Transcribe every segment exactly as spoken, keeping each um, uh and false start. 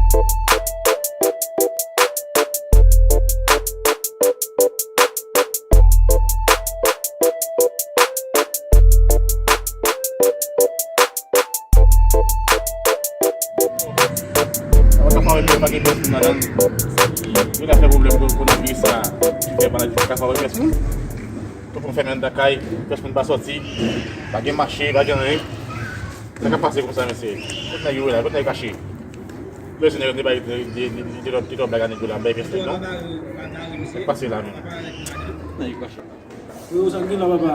Mwen pa gen pèsonn ladan l. Yo ka fè pwoblèm pou, pou nan peyi sa, ki fè maladi pa ka fè pèsonn. Tout moun fèmen anndan kay, pèsonn pa sòti, pa gen mache, pa gen anyen. Sa k ap pase konsa, mesye? Kot nèg yo ye la? Kot nèg yo kache? Lè se nèg yo te bay de, de, de, de, de, de lòt, de lòt blag a nèg yo la, bay pyès nèg non. Sa k pase la menm? Nèg yo kache. Yo, sa k gen la, papa?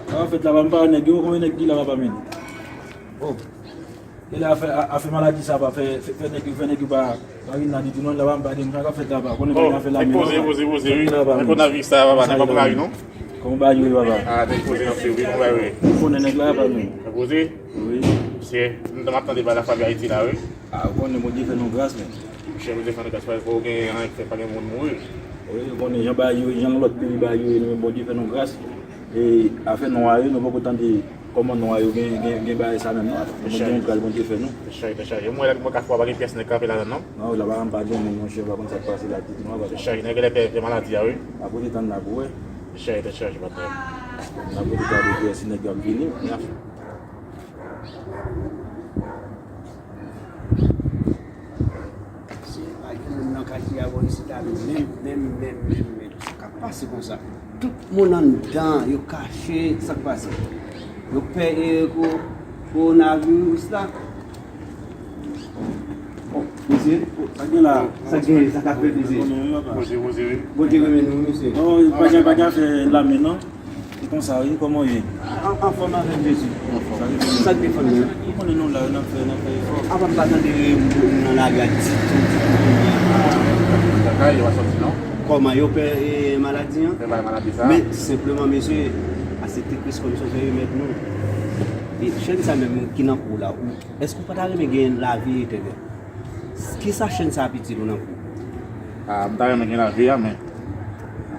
Sa k ap fèt la, papa? M pa wè nèg yo, konbyen nèg ki la, papa, menm? Oh. E la, afè, a- afè maladi sa, papa, fè, fè, fè nèg yo, fè nèg yo pa, pa vin la ditou non, la, papa, m pa gen, sa k ap fèt la, papa? Konnen bagay afè la, menm, poze, papa. Poze, poze, wi. Sa k ap fèt la, papa, menm? Konavi sa, papa, nèg pa pou la ri non. Kòman bagay yo ye, papa? Ah, nèg poze nan fevri, kòman bagay yo ye? Ou konnen nèg la, papa, menm. Nèg poze? Wi. Mesye, m t ap tande bagay la, Fabi Ayiti la, wi. Ah, ou konnen Bondye fè nou gras, men. Monchè, Bondye fè nou gras, pa gen anyen k fè, pa gen moun mouri. Wi, ou konnen jan bagay yo, jan lòt peyi bagay yo ye, nou menm Bondye fè nou gras. E afè nwa yo, nou poko tande kòman nwa yo gen, gen, gen bagay sa menm non. Bondye yon gras Bondye fè nou. Te chaje, te chaje. Mwen la, mwen ka fwa pa gen pyès nèg kanpe ladan non. Non, la pa, pa gen moun, monchè, pa konn sa k pase la, tout nwa, pa. Te chaje, nèg genlè pè, pè maladi a, wi. N ap rete tann la pou wè. Te chaje, te chaje, patnè. N ap rete gade pou wè si nèg yo ap vini. Si pa gen moun nan katye a bò isit la menm, menm, menm, menm, menm. Sa k ap pase konsa? Tout moun anndan, yo kache, sa k pase? Yo pè, e, ko-, kowonaviris la. Bon, mesye, sa k gen la? Sa k gen, sa k ap fèt, mesye? Poze, poze, wi. Bondye renmen nou, mesye. Non, pa gen, pa gen afè lame, non. Se konsa, wi, kòman w ye? An, anfòm avèk Jezi. Anfòm. Sa k defann mwen? Ou konnen nou la, n ap fè, n ap fè efò. Apa m pa tande moun nan lari a ditou, ditou kounye a? Kaka, yo pa sòti, non? Kòman yo pè, e, maladi an? Pè maladi sa. Men, senpleman, mesye, aksepte Kris kòm sovè e mèt nou. E chèn sa menm ki nan kou w la, ou, èske w pa ta renmen gen lavi etènèl? Kisa chèn sa ap itil ou nan kou? Ah, m ta renmen gen lavi a, men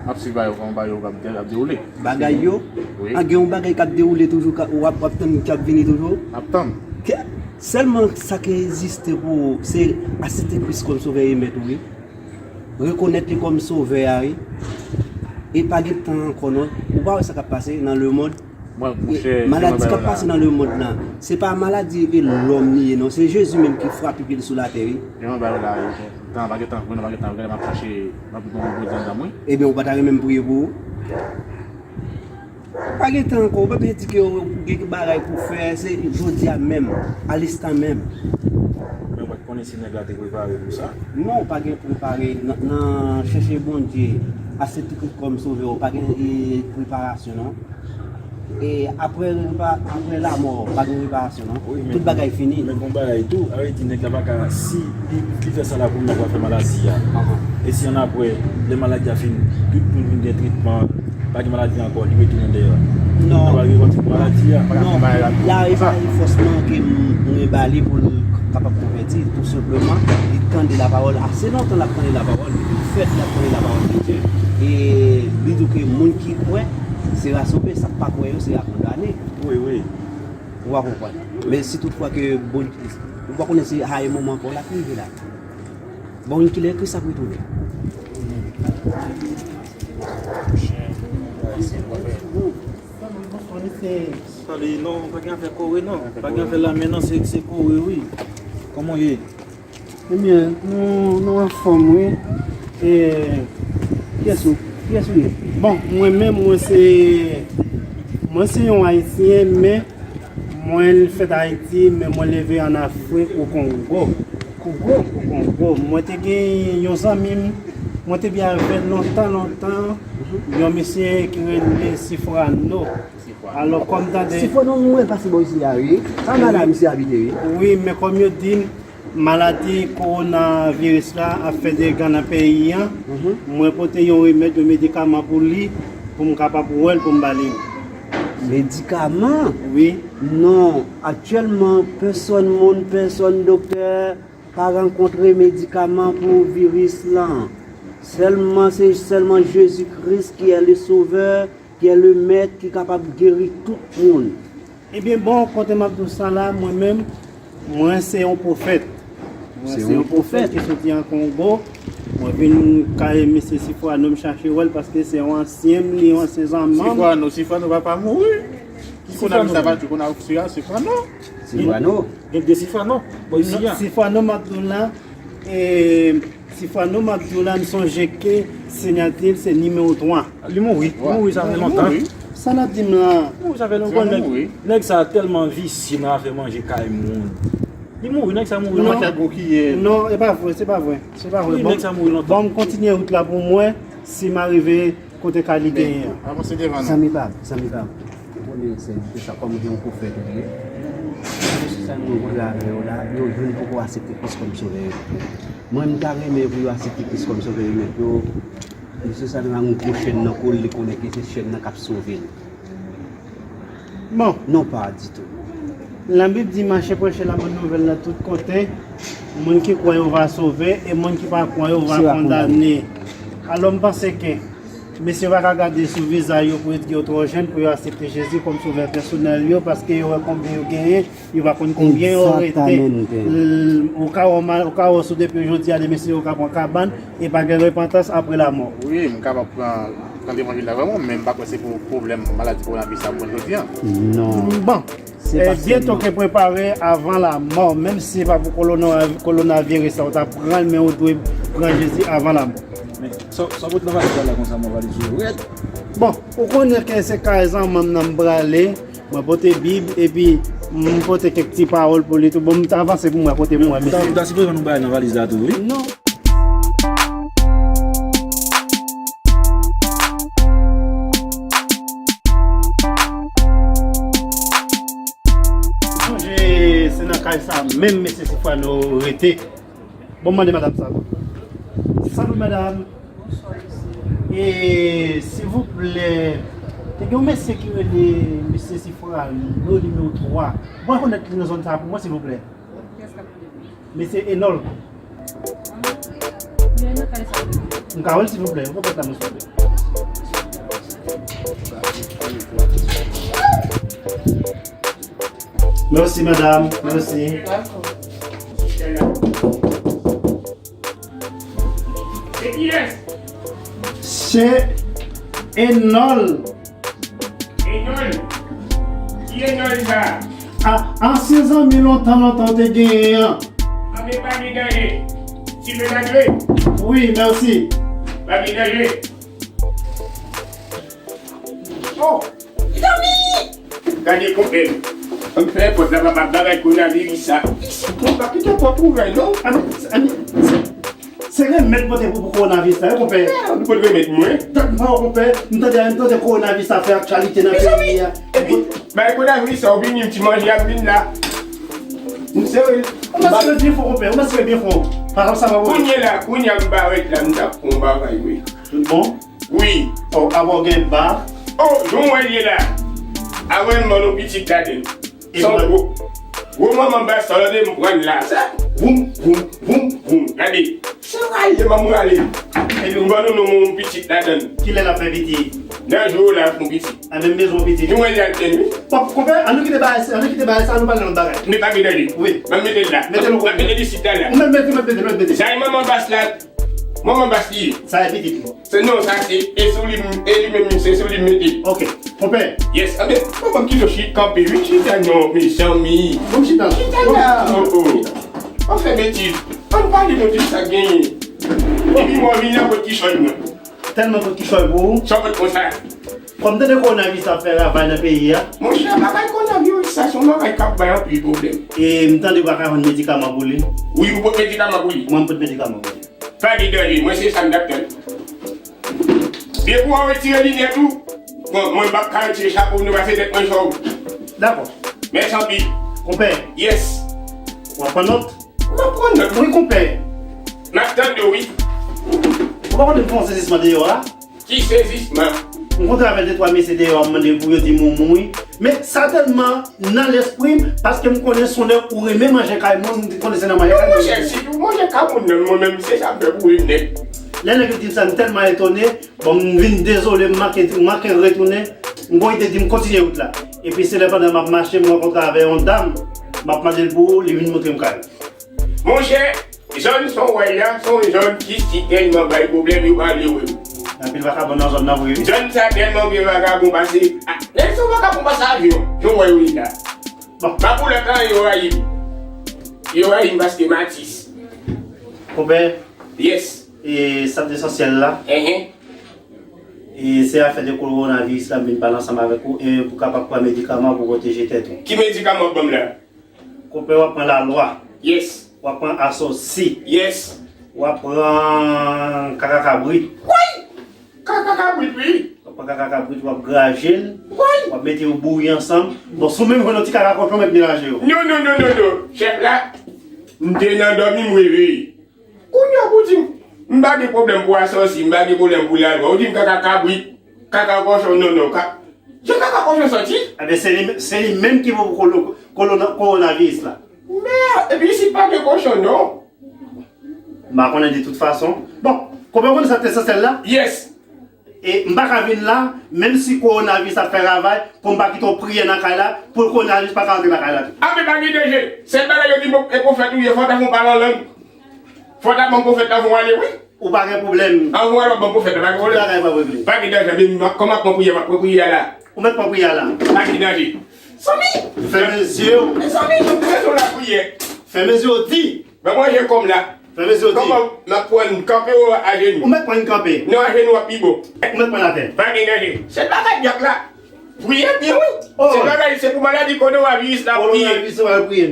m ap swiv bagay yo, kòman bagay yo ap de-, ap dewoule. Bagay yo? Wi. A, gen yon bagay k ap dewoule toujou, ka, w ap, w ap tann ki ap vini toujou? M ap tann. Ke? Sèlman sa ki egziste pou ou, se aksepte Kris kòm sovè e mèt ou, wi. Rekonèt li kòm sovè a, wi. E pa gen tan ankò, non. Ou pa wè sa k ap pase nan lemonn? Mwen, monchè, maladi k ap pase nan lemonn nan, se pa maladi e lòm li ye, non. Se Jezi menm ki frape pye l sou latè, wi. Jan bagay la, tan pa gen tan, mwen pa gen tan, gade m ap chache, m ap pran yon gwo zanm nan mwen. Ebyen, ou pa ta renmen m priye pou ou? Pa gen tan ankò, ou pa bezwen di ke ou gen bagay pou fè, se jodi a menm, a linstan menm. Men ou pa t konnen si nèg la te prepare pou sa? Non, pa gen prepare. Nan, nan chèche Bondye, aksepte Kris kòm sovè, pa gen, e, preparasyon, non. E apre repa-, apre lanmò, pa gen reparasyon, non. Wi, men tout bagay fini. Men gon bagay tou, sa vle di nèg la pa ka, si li, li fè sa la pou l nan fè maladi a. Ahan. E si annapre, lè maladi a fin, tout moun vin gen tretman, pa gen maladi ankò, li retounen dèyè. Non. Nan pa gen kòm si maladi a, pa ka fè bagay la. Non. La, e pa fòsman ke m, mwen ba li pou l kapab konvèti, tou senpleman, li tande lapawòl, ase lontan l ap tande lapawòl, depi l fèt, l ap tande lapawòl de Dye. E li di w ke moun ki kwè, se rasouve, sa k pa kwè yo, se abandone. Wi, wi. Ou pa konprann. Men si toutfwa ke Bondye, ou pa konnen si a e moman pa w la k rive la. Bon, kilè Kris ap retounen? Sali, non, pa gen afè kore, non. Pa gen afè lame, non, se, se kore, wi. Kòman w ye? Ebyen, nou, nou anfòm, wi. E, kiyès ou? Kiyès ou ye? Bon, mwen menm, mwen se, mwen se yon Ayisyen, men mwen fèt Ayiti, men mwen leve ann Afrik, o Kongo. Kongo? O Kongo. Mwen te gen yon zanmi m, mwen te byen avè l lontan, lontan, yon mesye ki rele Sifrano. Alò, kòm tande Sifrano, mwen pase bò isi a, wi. Pa mal la, misye abite, wi. Wi, men kòm yo di m, maladi kowonaviris la ap fè dega nan peyi an. Mhm. Mwen pote yon remèd, yon medikaman pou li, pou m kapab wè l, pou m ba li l. Medikaman? Wi. Non, aktyèlman, pèsonn moun, pèsonn doktè pa rankontre medikaman pou viris lan. Sèlman, se sèlman Jezi Kris ki è le Sovè, ki è le Mèt, ki kapab geri tout moun. Ebyen, bon, kote m ap di w sa la, mwen menm, mwen se yon pwofèt. Se yon pwofèt ki soti an Kongo. Mwen vin kay mesye Sifwano, m chache wè l paske se yon ansyen m, li yon ansyen zanmi m. Sifwano, Sifwano pa pa mouri. Ki Sifwano sa pa di konn a Sifwano? Sifwano. Gen de Sifwano. Bon, isi a. Sifwano m ap di w la, e, Sifwano m ap di w la, m sonje ke sinyati l se nimewo twa. Li mouri, li mouri, sa fè lontan. Sa n ap di m la? Li mouri, sa fè lontan. Nèg, nèg sa tèlman visye nan afè manje kay moun. Li mouri, nèg sa mouri. Non. Non, e pa vre, se pa vre. Se pa vre. Wi, bon, nèg sa mouri lontan. Bon, m kontinye wout la pou mwen, si m arive kote Kali genyen an. Avanse devan non. Zanmi pa m, zanmi pa m. Ou konnen se se sa kòm gen yon pwofèt ou ye. Mesye sa nou rankontre avè yo la, yo youn poko aksepte Kris kòm sovè yo. Mwen, m ta renmen pou yo aksepte Kris kòm sovè yo, men yo, mesye sa nan yon gwo chèn nan kou l, li konnen ke se chèn nan k ap sove l. Bon. Non, pa ditou. Labib di, mache preche labòn nouvèl la tout kote. Moun ki kwè yo va sove, e moun ki pa kwè yo va kondane. Alò, m panse ke mesye yo pa ka gade sou vizaj yo pou yo di yo twò jèn pou yo aksepte Jezi kòm sovè pèsonèl yo, paske yo wè konbyen yo genyen, yo pa konn konbyen yo rete. L-, ou ka wè mal, ou ka wè sou depi jodi a, de mesye yo ka pran kabann, e pa gen repantans apre lamò. Wi, m kapab pran, pran levanjil la vrèman, men m pa kwè se pou pwoblèm maladi kowonaviris la pou mwen jodi a. Non. Bon. Se pa sèlman. Byen toke prepare avan lamò, menm si se pa pou kolona-, kowonaviris la, ou ta pran l, men ou dwe pran Jezi avan lamò. Men, sa, sa w pote nan valiz la konsa, mwen valiz ou rèd. Bon, ou konnen ke se kay zanmi m nan m prale, mwen pote Bib, epi m pote kèk ti pawòl pou li tou. Bon, m ta avanse pou mwen kote pou mwen, mesye. M ta sipoze nou bay nan valiz la tou, wi. Non. Sonje, se nan kay sa menm mesye Sifwano rete. Bon, m mande madanm sa. Salut, madame. E, silvouplè, te gen yon mesye ki rele mesye Sifwano, nimewo twa. Ou rekonèt li nan zòn sa pou mwen, silvouplè? Mesye Enol. M ka wè l, silvouplè? Ou konprann la, mwen, silvouplè? Mèsi, madam. Mèsi. Se kiyès? Se Enol. Enol? Ki Enol sa? A, ansyen zanmi lontan, lontan w te genyen an. Anben, pa gen danje. Ti pe danje? Wi, mèsi. Pa gen danje. Oh! Zanmi! Gade konpè m. Ann fè pòt la, papa, bagay kowonaviris sa. Isit, non, pa kite pòt ouvè, non. Ann, ann, se, se remèd pote pou, pou kowonaviris la, wi, konpè. Ah, nou pot remèd mwen. Tann pa w, konpè. M tande, m tande kowonaviris la fè aktyalite nan peyi a. Epi, bay kowonaviris sa, ou vini, m ti manje a, m vin la. M sere. Ou mèsi byen fò, konpè. Ou mèsi byen fò. Pa sa va. Kounye la, kounye a, m parèt la, m t ap fè yon bagay, wi. Tout bon? Wi. Oh, avan w gen ba. Oh, jan w wè l ye la. Avan m ban nou pitit ladann. San gwo. Gwo manman bas sa, lòt m pran la. Sa. Voum, voum, voum, voum. Gade. Se rale, manman rale. Epi m ban nou non moun pitit ladann. Kilè l ap fè pitit? Nan jou la, fon pitit. A, menm bezwen pitit. Nou wè l al tèn, wi. Pòp, konpè, ann nou kite bagay, ann nou kite bagay sa, nou pale lòt bagay. Men pa gen danje. Wi. Ban m mete l la. Mete l. Ban m mete l isit la, la. Ou menm mete, mete, mete, mete. Sa e manman bas la. Manman bas li ye. Sa e pitit li. Se non, sa se, e sou li, e li menm, se sou li m mete. Ok, konpè. Yes, anben, manman ki do chita kanpe, wi, chita non, mezanmi. Bon, chita. Chita la. Oh, oh. Pa fè betiz. Ann pale nou de sa k genyen. Epi mwen vin la kot kichòy mwen. Tèlman kot kichòy pou ou. Sa w konn konsa. Kòm tande kowonaviris ap fè ravaj nan peyi a. Monchè, bagay kowonaviris sa, se yon bagay k ap bay anpil pwoblèm. E m tande w pa ka jwenn medikaman pou li. Wi, ou pot medikaman pou li. Mwen, m pot medikaman pou li. Pa gen danje, mwen se sa m t ap tann. Depi w retire linèt ou, bon, mwen m p ap ka retire chapo m nan, pase tèt mwen sou ou. Dakò. Mèsi anpil. Konpè. Yes. W ap pran nòt? M ap pran nòt. Wi, konpè. M ap tande w, wi. Ou pa konn fè yon sezisman deyò a? Ki sezisman? M kontre avèk de twa mesye deyò a, m mande pou yo di m ou mouri. Men sa tèlman nan lespri m, paske m konnen se yon nèg ou renmen manje kay moun, m konnen se nan manje kay moun. Monchè, si ou manje kay moun nan, mwen menm, se sa m fè pou ou nèt. Lè nèg yo di m sa, m tèlman etone, bon, m vin dezole, m manke, m manke retounen, m gon ide di m kontinye wout la. Epi se lè pandan m ap mache, m rankontre avèk yon dam, m ap mande l pou ou, li vin montre m kay. Monchè, Zòn sa w wè la, se yon zòn ki, ki tèlman bay pwoblèm, yo pa vle wè m. Anpil vakabon nan zòn nan vre, wi. Zòn sa tèlman gen vakabon pase. Ah, nèg sa vakabon pase avyon. Jan w wè yo ye la. Bon. Pa pou lòt la, yo rayi m. Yo rayi m paske m atis. Konpè, yes, e sant esansyèl la. Enhen. E se afè de kowonaviris la m vin pale ansanm avèk ou, e pou kapab pran medikaman pou pwoteje tèt ou. Ki medikaman w ap ban m la? Konpè, w ap pran lalwa. Yes. W ap pran asosi. Yes. W ap pran kaka kabrit. Woy! Kaka kabrit, wi. W ap pran kaka kabrit, w ap graje l. Woy! W ap mete yo bouyi ansanm. Bon, si w menm jwenn yon ti kaka kòchon, mèt melanje yo. Non, non, non, non, non. Chèf la, m te nan dòmi, m reveye. Kounye a pou di m, m pa gen pwoblèm pou asosi, m pa gen pwoblèm pou lalwa. Ou di m kaka kabrit, kaka kòchon, non, non, ka, jan kaka kòchon santi? Ebyen, se li, se li menm ki pou kolo-, kolona-, kowonaviris la. Mè, epi isit pa gen kòchon, non. M pa konnen de tout fason. Bon, konpè, w konn sant esansyèl la? Yes. E m pa ka vin la, menm si kowonaviris ap fè ravaj, pou m pa kite yon priyè nan kay la, pou kowonaviris pa ka antre nan kay la tou. A, men pa gen danje. Sèl bagay yo di m, e pwofèt ou ye, fò w ta fè yon pale an lang. Fò w ta ban pwofèt la fè w ale, wi. Ou pa gen pwoblèm. Anvan w al ban pwofèt la, pa gen pwoblèm. Tout bagay p ap regle. Pa gen danje, men m, kòman pran priyè, m ap pran priyè a la. Ou mèt pran priyè a la. Pa gen danje. Zanmi! Fèmen zye w. Mezanmi, nou bezwen lapriyè. Fèmen zye w, di. Ban mwen je kòm la. Fèmen zye w, di. Kòman m ap pran kanpe ou ajenou? Ou mèt pran kanpe. Non, ajenou ap pi bon. Ou mèt pran atè. Pa gen danje. Se bagay dyak la. Priyè byen, wi. Oh. Se bagay, se pou maladi kowonaviris la, priye. Kowonaviris la, priye.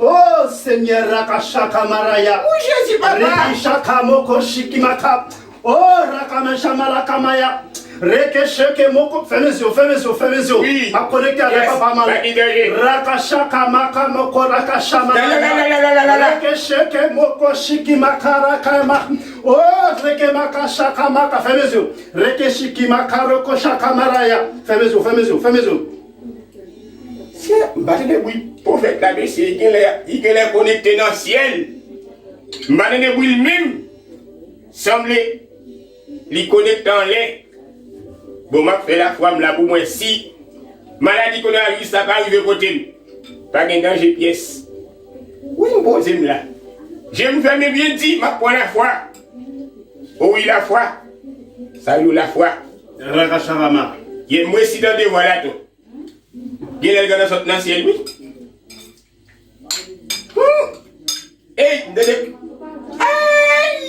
Oh, Senyè, rakachaka maraya. Wi, Jezi, papa. Riki shaka moko shiki maka. Oh, rakama shama lakamaya. Reke sheke moko. Fèmen zye w, fèmen zye w, fèmen zye w. Wi. M ap konekte avèk papa m. Yes. Rakashaka maka moko rakashama. La, la, la. Reke sheke moko shiki maka rakama. Oh, reke maka shaka maka. Fèmen zye w. Reke shiki maka roko shaka maraya. Fèmen zye w, fèmen zye w, fèmen zye w. Sye, m pa tande bri pwofèt la, mesye, li genlè, li genlè konekte nan syèl. M pa tande bri l menm. Sanble li konekte anlè. Bon, m ap fè lafwa m la pou mwen. Si maladi kowonaviris la pa rive kote m, pa gen danje pyès. Wi, m poze m la. Je m fèmen byen di, m ap pran lafwa. O wi, lafwa. Sa yo lafwa. Rakasharama. Ye, m resi tande vwa la tou. Genlè l gentan sot nan syèl, wi. Hmm. Ey, m tande. Ay!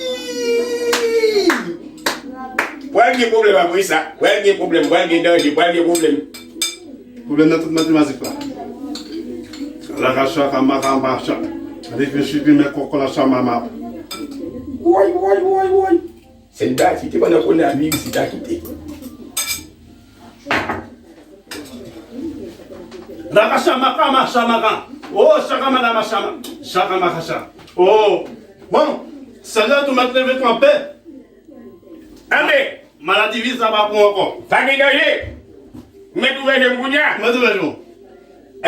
Pral gen pwoblèm apre sa. Pral gen pwoblèm, pral gen danje, pral gen pwoblèm. Pwoblèm nan tout matematik la. Rakasha, kamaka, macha. Reflechi, pi men kòkò la cha mama. Woy, woy, woy, woy. Sèl dati te pandan kowonaviris li ta kite. Rakasha maka masha maka. Oh, shaka maka masha ma-, shaka maka sha. Oh, bon, sèl la tou mèt leve kanpe. Anbe. Maladi vis la pa pou ankò. Pa gen danje. Mèt ouvè je m kounye a. Mèt ouvè je w.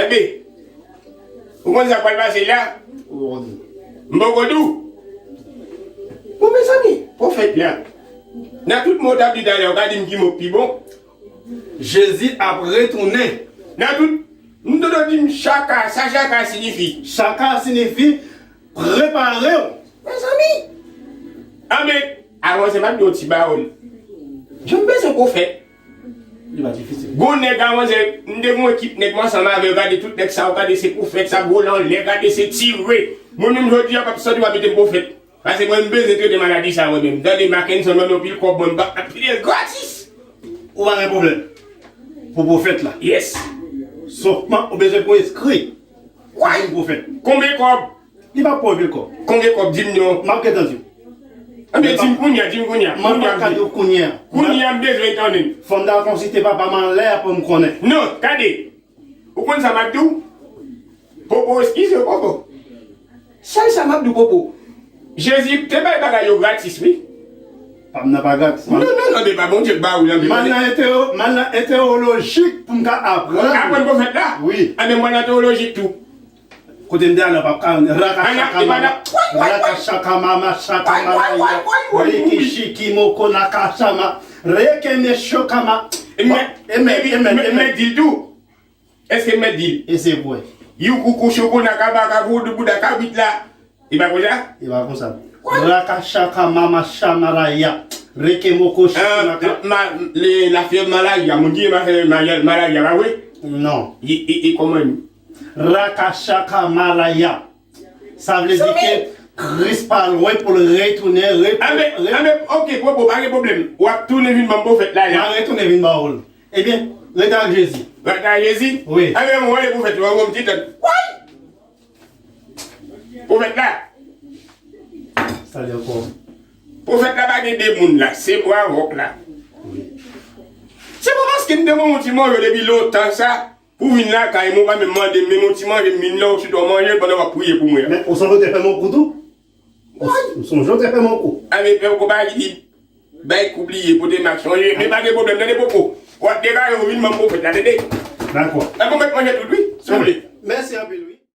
Anbe. Ou konn sa k pral pase la? Ou konn. M poko di w. Bon, mezanmi, pwofèt la. Nan tout mo w t ap di talè, ou ka di m ki mo k pi bon? Jezi ap retounen. Nan tout, m tande w di m chaka, sa chaka siyifi? Chaka siyifi prepare w. Mezanmi! Anben, avanse m ap di w yon ti pawòl. Jan m bezwen pwofèt. Li pa difisil. Gon nèg avanse, m te gon ekip nèg m ansanm avè yo, gade tout nèg sa yo, gade se pwofèt sa, gwo lanlè, gade se tire. Mwen menm jodi a p ap sòti w ap mete m pwofèt. Paske mwen m bezwen trete maladi sa mwen menm. Tande Mackenson ban m yon pil kòb mwen m p ap pile gratis. Ou pa gen pwoblèm. Pou pwofèt la. Yes. Sèlman ou bezwen pou enskri. Woy! Pou pwofèt. Konbyen kòb? Li p ap pran anpil kòb. Konbyen kòb? Di m non. M ap gentan di w. Anben di m kounye a, di m kounye a. Mwen pa ka di w kounye a. Kounye a m bezwen tande. Fò m ta konsilte papa m anlè a pou m konnen. Non, gade. Ou konn sa m ap di w? Popo, eskize w, Popo. Sèl sa m ap di w, Popo. Jezi te bay bagay yo gratis, wi. Pa m nan pa gratis, man. Non, non, non, men pa Bondye k ba ou l, men. M al nan entero-, m al nan enterolojik pou m ka aprann. Aprann pwofèt la? Wi. Anben m al nan enterolojik tou. Kote m te al la p ap ka rann. Rakachakama, rakachakama, machakama, riki shiki moko nakachama, reke mechokama. Bon, emen, emen, emen, emen. Mèt di l tou. Èske m mèt di l? E se vre. Youkoukou choko nakaba kavou doubouda kabrit la. E pa konsa? E pa konsa. Rakachaka mama chamalaya. Rekemoko shikunaka. Ah, ma, le, la fièv malaya. Moun ki gen malaya, malaya, pa vre? Non. E, e, e kòman? Rakachaka malaya. Sa vle di ke Kris pa lwen pou l retounen, re, Anben, re, anben, ok, pwopo, pa gen pwoblèm. W ap tounen vin ban m pwofèt la, la. Mwen retounen vin ba ou l. Ebyen, rete ak Jezi. Rete ak Jezi? Wi. Anben, mwen rele pwofèt, mwen yon ti tèt. Woy! Pwofèt la. Salye ankò. Pwofèt la pa gen de moun la, se mwen avè w la. Wi. Se pa paske m te ban w yon ti manje depi lontan sa, pou w vin lakay mwen, ou pa menm mande m, menm yon ti manje, m vin la, ou sot w manje pandan w ap priye pou mwen. Men, ou sonje w te fè m yon kou tou? Ou, ou sonje w te fè m yon kou? Anben, fè yon kou ba li, bay kou bliye, pote m ak sonje. Men pa gen pwoblèm, tande pwopo. W ap degaje w vin ban m pwofèt la, tande? Dakò. Anben, ou mèt manje tout, wi, si w vle. Mèsi anpil, wi.